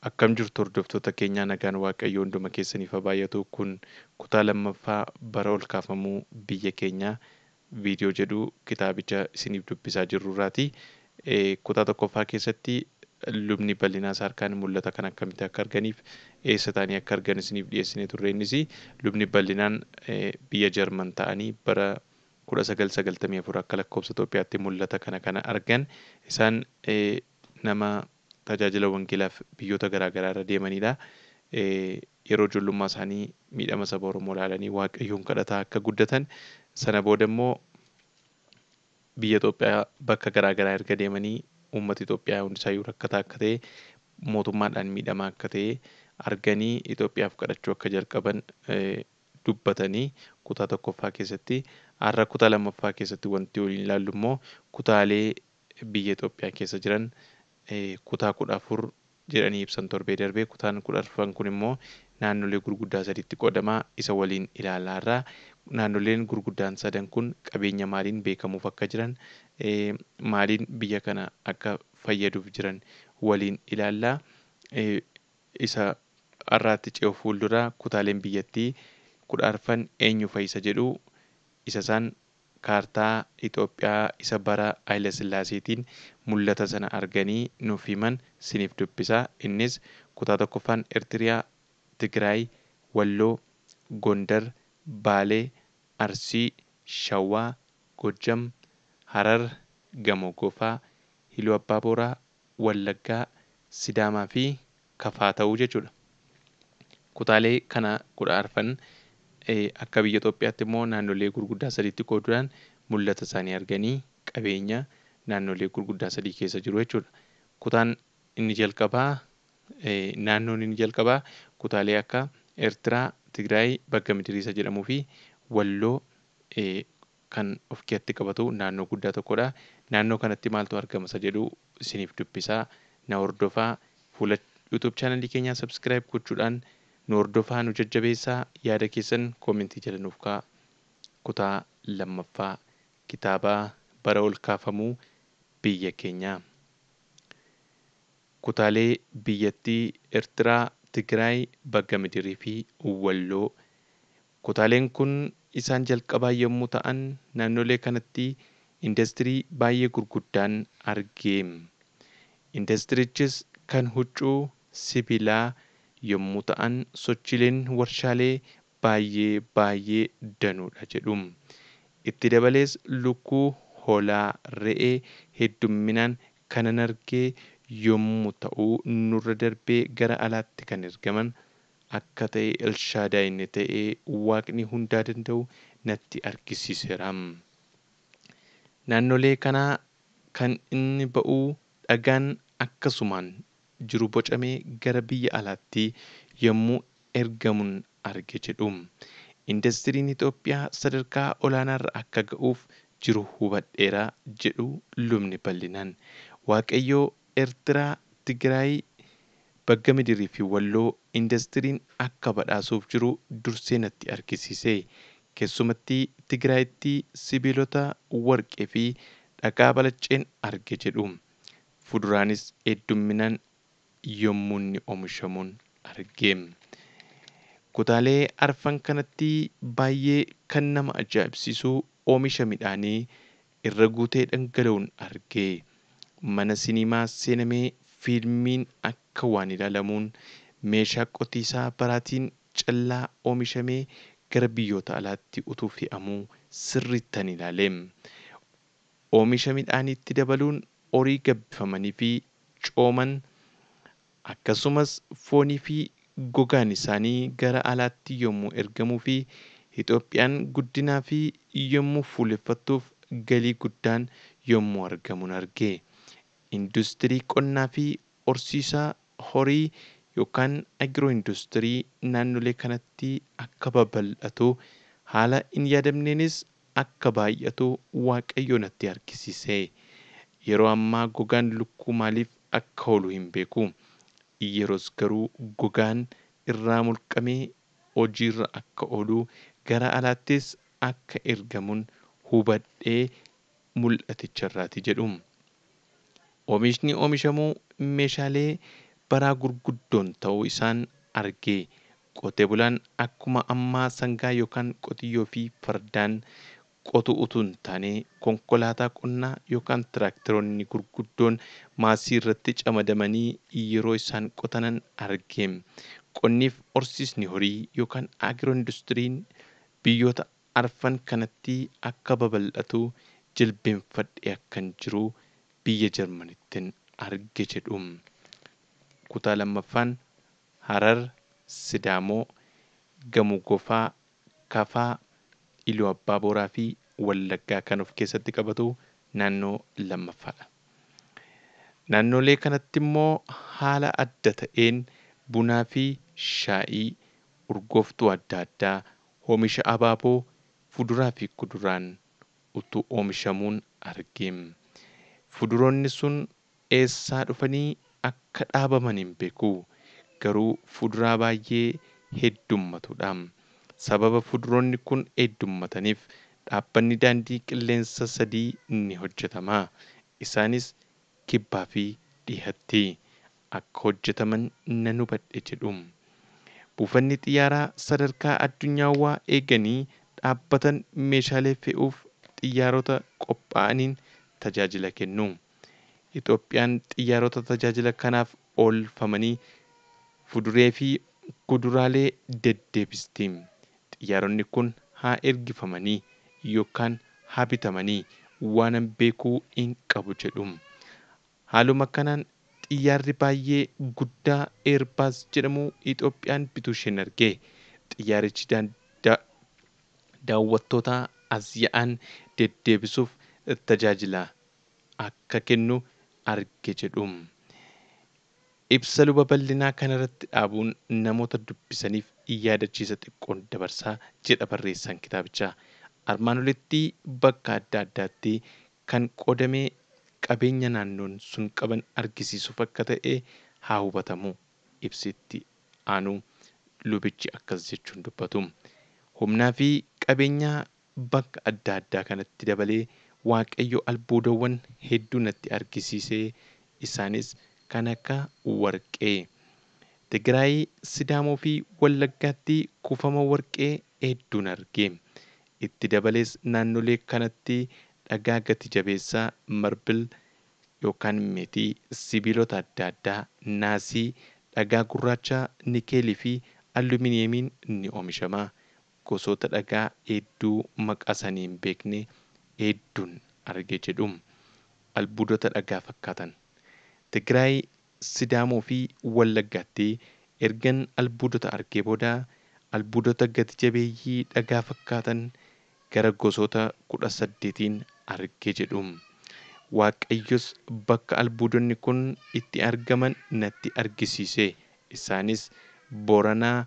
Akkam jirtu hordoftoota keenyaa, nagaan Waaqayyoo hunduma keessaniif haa baay'atu. Kun kutaa lammaffaa bara ol kaafamuu biyya keenyaa viidiyoo jedhu kitaabicha isiniif dubbisaa jirrurraati. Kutaa tokkoffaa keessatti lubni Bal'inaa Saarkaan mul'ata kan akkamitti akka arganiif eessa ta'anii akka argan isiniif dhiyeessinee turre. Innis lubni Bal'inaan biyya Jarman ta'anii bara 1994 akka lakkoofsa Itoophiyaatti mul'ata kana argan. Isaan nama tajaajila wangeelaaf biyyoota garaa garaa irra deemanidha. Yeroo ijoollummaa isaanii miidhama saba Oromoo ilaalanii Waaqayyoon kadhataa akka guddatan, sana booda immoo biyya Itoophiyaa bakka garaa garaa erga deemanii uummata Itoophiyaa hundisaayyuu rakkataa akka ta'e, mootummaadhaan miidhamaa akka ta'e arganii Itoophiyaaf kadhachuu akka jalqaban dubbatanii kutaa tokkoffaa keessatti. Har'a kutaa lammaffaa keessatti wanti waliin ilaallu immoo kutaalee biyya Itoophiyaa keessa jiran kutaa 14 jedhanii ibsan torbee darbee. Kutaan 14 kun immoo naannolee gurguddaa sadiitti qoodamaa isa waliin ilaalaa irraa. Naannoleen gurguddaan sadan kun qabeenya maaliin beekamuuf akka jiran, maaliin biyya kana akka fayyaduuf jiran waliin ilaallaa. Isa har'aatti ce'u fuuldura kutaaleen biyyattii 14 eenyu fayyisa jedhu isa isaan kaartaa Itoophiyaa isa bara Haayile Sillaaseetiin mul'ata sana arganii nuuf himan siniif dubbisaa. Innis kutaa tokkoffaan Eertiriyaa, Tigraay, Walloo, Gondar, Baalee, Arsii, Shawaa, Gojjam, Harar, Gamoo Gofaa, Iluu Abbaa Booraa, Wallaggaa, Sidaamaa fi Kafaa ta'uu jechuudha. Kutaalee kana 14 akka biyya Itoophiyaatti immoo naannolee gurguddaa sadiitti qooduudhaan mul'ata isaanii arganii qabeenya naannolee gurguddaa sadii keessa jiru jechuudha. Kutaan inni jalqabaa, naannoon inni jalqabaa kutaalee akka Eertiraa, Tigraay, Bagga Midiriisa jedhamuu fi Walloo kan of keessatti qabatu naannoo guddaa tokkodha. Naannoo kanatti maaltu argama isa jedhu isiniif dubbisaa, na hordofaa. Fuula YouTube chaanalii keenyaa subscribe gochuudhaan nu hordofaa, nu jajjabeessaa, yaada keessan koomentii jala nuuf kaa'aa. Kutaa lammaffaa kitaaba bara ol kaafamuu biyya keenyaa. Kutaalee biyyattii Eertiraa, Tigraay, Bagga Midirii fi Walloo. Kutaaleen kun isaan jalqabaa yommuu ta'an naannolee kanatti indastirii baay'ee gurguddaan argee. Indastirichis kan huccuu sibiilaa yommuu ta'an sochiileen warshaalee baay'ee baay'ee danuudha jedhu. Itti dabalees lukkuu, hoolaa, re'ee heddumminaan kanan argee yommuu ta'u nurra darbee gara alaatti kan ergaman akka ta'e Elshaadaay inni ta'e Waaqni hundaa danda'u natti argisiiseera. Naannolee kanaa kan inni ba'u dhagaan akkasumaan jiru bocamee gara biyya alaatti yommuu ergamuun arge jedhu. Indastiriin Itoophiyaa sadarkaa olaanaarra akka ga'uuf jiru hubadheera jedhu lubni Bal'inaan. Waaqayyoo Eertiraa, Tigraay, Bagga Midirii fi Walloo indastiriin akka badhaasuuf jiru dursee natti argisiise. Keessumatti Tigraayitti sibiilota warqee fi dhagaa balacceen arge jedhu. Fuduraanis heddumminaan yommuu inni oomishamuun arge. Kutaalee arfan kanatti baay'ee kan nama ajaa'ibsiisu oomisha midhaanii irra guutee dhangala'uun arge. Mana siniimaa seenamee fiilmiin akka waan ilaalamuun meeshaa qotiisaa baraatiin callaa oomishamee gara biyyoota alaatti utuu fe'amuu sirriittan ilaale. Oomisha midhaaniitti dabaluun horii gabbifamanii fi cooman akkasumas foonii fi gogaan isaanii gara alaatti yommuu ergamuu fi Itoophiyaan guddinaa fi yommuu fuuleffattuuf galii guddaan yommuu argamuun arge. Industirii qonnaa fi horsiisa horii yookaan agiroo industirii naannolee kanatti akka babal'atu haala hin yaadamneenis akka baay'atu Waaqayyo natti argisiise. Yeroo ammaa gogaan lukkuu maaliif akka oolu hin beeku. Yeroos garuu gogaan irraa mulqamee hojiirra akka oolu gara alaattis akka ergamuun hubadhee mul'aticharraati jedhu. Oomishni oomishamuu meeshaalee baraa gurguddoon ta'uu isaan arge. Qotee bulaan akkuma ammaa sangaa yookaan qotiyyoo fi fardaan qotu utuu hin taane konkolaataa qonnaa yookaan tiraaktaroonni gurguddoon maasii irratti camadamanii yeroo isaan qotanan arge. Qonniif horsiisni horii yookaan agiroo industiriin biyyoota arfan kanatti akka babal'atu jilbeenfadhee akkan jiru biyya Jarmanittin arge jedhu. Kutaa lammaffaan Harar, Sidaamoo, Gamoo Gofaa, Kafaa, Iluu Abbaa Booraa fi Wallaggaa kan of keessatti qabatu naannoo lammaffaadha. Naannolee kanatti immoo haala adda ta'een bunaa fi shaayii, urgooftuu adda addaa, oomisha abaaboo, fuduraa fi kuduraan utuu oomishamuun arge. Fuduroonni sun eessaa dhufanii akka dhaabaman hin beeku. Garuu fuduraa baay'ee heddummatudha. Sababa fuduroonni kun heddummataniif dhaabbanni daandii qilleensa sadii ni hojjetama. Isaanis kibbaa fi dhihatti akka hojjetaman nan hubadhe jedhu. Buufanni xiyyaaraa sadarkaa addunyaawaa eeganii dhaabbatan meeshaalee fe'uuf xiyyaarota qophaa'aniin tajaajila kennu. Itoophiyaan xiyyaarota tajaajila kanaaf oolfamanii fuduree fi kuduraalee deddeebisti. Xiyyaaronni kun haa ergifamanii yookaan haa bitamanii waanan beekuu hin qabu jedhu. Haaluma kanaan xiyyaarri baay'ee guddaa Eerbaas jedhamu Itoophiyaan bituu isheen arge. Xiyyaarichi daawwattoota as yaa'an deddeebisuuf tajaajila akka kennu arge jedhu. Ibsa luba bal'inaa kanarratti dhaabuun namoota dubbisaniif yaadachiisa xiqqoon dabarsaa jedha barreessaan kitaabichaa. Armaan olitti bakka adda addaatti kan qoodamee qabeenya naannoon sun qaban argisiisuuf akka ta'e haa hubatamu. Ibsitti aanu lubichi akkas jechuun dubbatu. Humnaa fi qabeenya bakka adda addaa kanatti dabalee Waaqayyo albuudawwan hedduu natti argisiisee isaanis kan akka warqee. Tigraay, Sidaamoo fi Wallaggaatti kuufama warqee hedduun arge. Itti dabalees naannolee kanatti dhagaa gati jabeessaa marbil yookaan meetii, sibiilota adda addaa, naasii, dhagaa gurraacha, nikeelii fi alumineemiin ni oomishama. Gosoota dhagaa hedduu maqaa isaanii hin beekne hedduun arge jedhu. Albuudota dhagaa fakkaatan. Tigraay, Sidaamoo fi Wallaggaatti ergan albuudota argee booda albuudota gati jabeeyyii dhagaa fakkaatan gara gosoota 18 arge jedhu. Waaqayyos bakka albuudonni kun itti argaman natti argisiise. Isaanis Booranaa,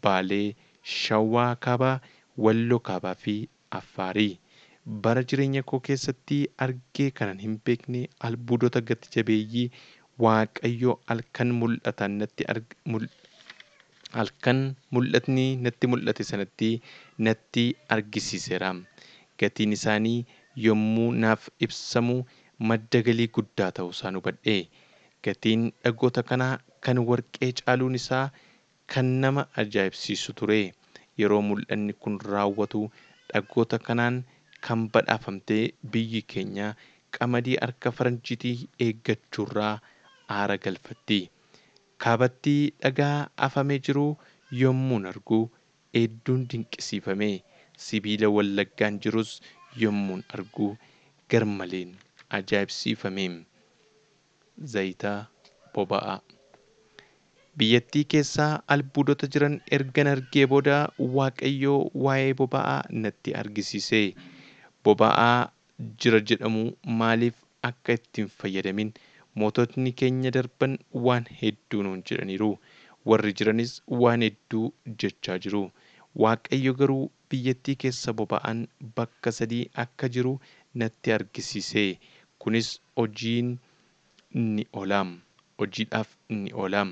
Baalee, Shawaa Kaabaa, Walloo Kaabaa fi Affaarii. Bara jireenya koo keessatti argee kanan hin beekne albuudota gati jabeeyyii Waaqayyo halkan mul'atan natti halkan mul'atni natti mul'ate sanatti natti argisiiseera. Gatiin isaanii yommuu naaf ibsamu madda galii guddaa ta'uu isaan hubadhe. Gatiin dhagoota kanaa kan warqee caaluun isaa kan nama ajaa'ibsiisu ture. Yeroo mul'anni kun raawwatu dhagoota kanaan kan badhaafamte biyyi keenya qamadii harka faranjiitii eeggachuurraa aara galfatti. Kaabatti dhagaa afamee jiru yommuun argu hedduun dinqisiifame. Sibiila Wallaggaan jirus yommuun argu garmaleen ajaa'ibsiifame. Zayita boba'aa. Biyyattii keessaa albuudota jiran ergan argee booda Waaqayyo waa'ee boba'aa natti argisiise. Boba'aa jira jedhamu maaliif akka itti hin fayyadamin moototni keenya darban waan hedduu nuun jedhaniiru. Warri jiranis waan hedduu jechaa jiru. Waaqayyo garuu biyyattii keessa boba'aan bakka sadii akka jiru natti argisiise. Kunis hojiin ni oola. Hojiidhaaf ni oola.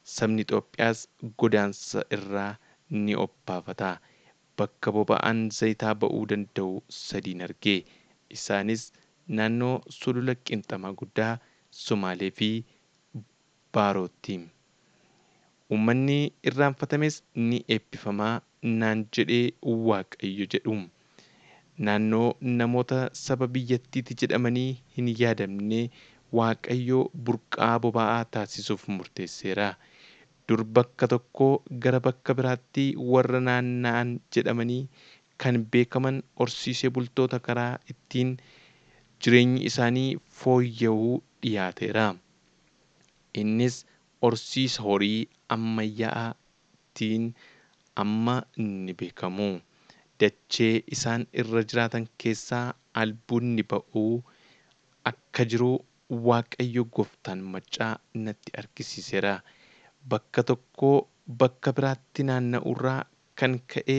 Sabni Itoophiyaas godaansa irraa ni obbaafata. Bakka boba'aan zayitaa ba'uu danda'u sadiin arge. Isaanis naannoo sulula qinxamaa guddaa Somaalee fi Baarootti. Uummanni irraanfatames ni eebbifamaa naan jedhee Waaqayyo jedhu. Naannoo namoota saba biyyattiiti jedhamanii hin yaadamne Waaqayyo burqaa boba'aa taasisuuf murteesseera. Dur bakka tokkoo gara bakka biraatti warra naanna'an jedhamanii kan beekaman horsiisee bultoota karaa ittiin jireenyi isaanii fooyya'uu dhiyaateera. Innis horsiisa horii ammayyaa'aatiin amma ni beekamu. Dachee isaan irra jiraatan keessaa albuudni ba'uu akka jiru Waaqayyo gooftaan maccaa natti argisiiseera. Bakka tokkoo bakka biraatti naanna'uurraa kan ka'e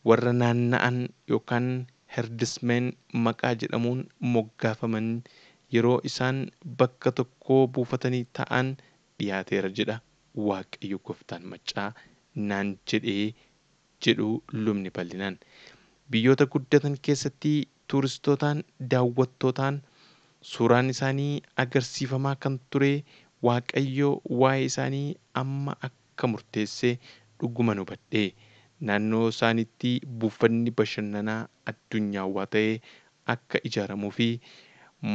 warra naanna'an yookaan herdismeen maqaa jedhamuun moggaafaman yeroo isaan bakka tokkoo buufatanii ta'an dhiyaateera jedha Waaqayyo gooftaan maccaa naan jedhee jedhu lubni bal'inaan. Biyyoota guddatan keessatti tuuristootaan daawwattootaan suuraan isaanii agarsiifamaa kan ture Waaqayyo waa'ee isaanii amma akka murteesse dhuguma hubadhe. Naannoo isaaniitti buufanni bashannanaa addunyaawaa ta'e akka ijaaramuu fi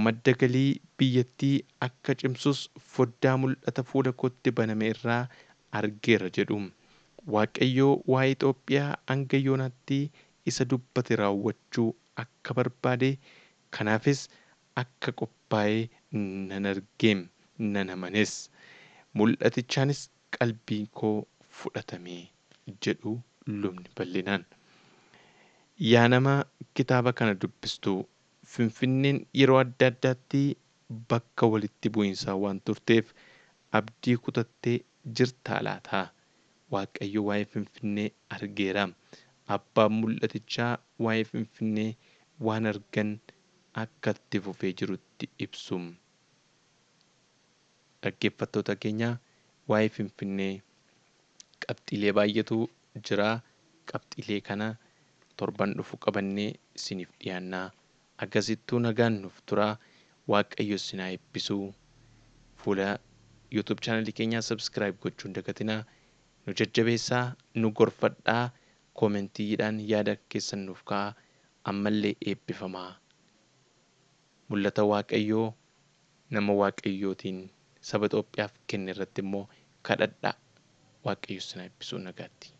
madda galii biyyattii akka cimsus foddaa mul'ata fuula kootti baname irraa argeera jedhu. Waaqayyo waa'ee Itoophiyaa hanga yoonaatti isa dubbate raawwachuu akka barbaade kanaafis akka qophaa'e nan argeem nan amanes. Mul'atichaanis qalbiin koo fudhatame jedhu lubni bal'inaan. Yaa nama kitaaba kana dubbistu Finfinneen yeroo adda addaatti bakka walitti bu'iinsaa waan turteef abdii kutattee jirtaa laata? Waaqayyo waa'ee Finfinnee argeera. Abbaan mul'atichaa waa'ee Finfinnee waan argan akka itti fufee jirutti ibsu. Dhaggeeffattoota keenya waa'ee Finfinnee qabxiilee baay'eetu jira. Qabxiilee kana torban dhufu qabannee isiniif dhiyaannaa. Akkasittuu nagaan nuuf turaa. Waaqayyo isin haa eebbisu. Fuula YouTube chaanalii keenyaa subscribe gochuu hin dagatinaa. Nu jajjabeessaa, nu gorfadhaa, koomentiidhaan yaada keessan nuuf kaa'aa. Ammallee eebbifamaa. Mul'ata Waaqayyoo nama Waaqayyootiin saba Itoophiyaaf kenne irratti immoo kadhadhaa. Waaqayyo isin haa eebbisu nagaatti.